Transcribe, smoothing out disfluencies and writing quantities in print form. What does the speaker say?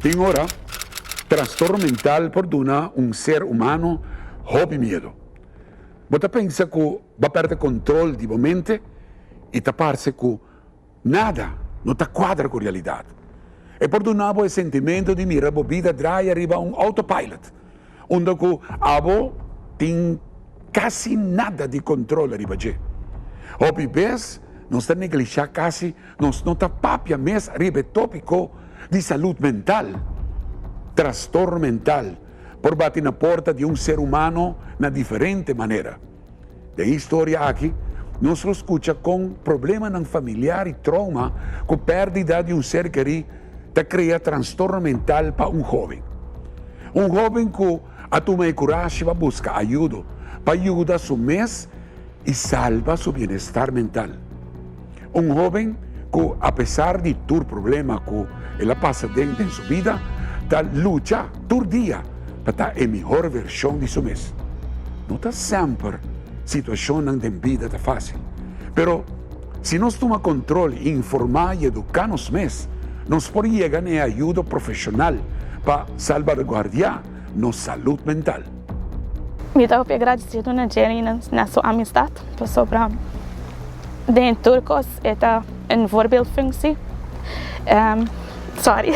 Tin ora, trastorno mental por duna un ser humano hopi miedo. Bo ta pensa ku bo a pèrdè kontrol di bo mente i ta parse ku nada no ta kuadra ku realidat. E por duna bo e sentimentu di mira bo bida draai riba un autopilot, unda ku abo tin kasi nada di kontrol riba dje. Hopi bes nos ta neglishá kasi nos no ta papia mes riba e tópiko di salud mental. Trastorno mental por bati na porta di un ser humano na diferente manera. Den e historia aki, nos lo skucha kon problemanan familiar i trouma ku pèrdida di un ser kerí ta krea trastorno mental pa un hóben. Un hóben ku a tuma e kurashi pa buska ayudo pa yuda su mes i salba su bienestar mental. Un hóben ku apesar di tur problema ku el a pasa den den su bida, ta lucha tur dia pa ta e mihor vershon di su mes. No ta semper situashonnan den bida ta fásil, pero si nos tuma kontrol i informá i eduká nos mes, nos por yega na e ayudo profeshonal pa salbaguardiá nos salud mental. Mi ta hopi agradecido na Jerry na su amistad pasobra den tur cos e ta un voorbeeldfunctie. Sorry.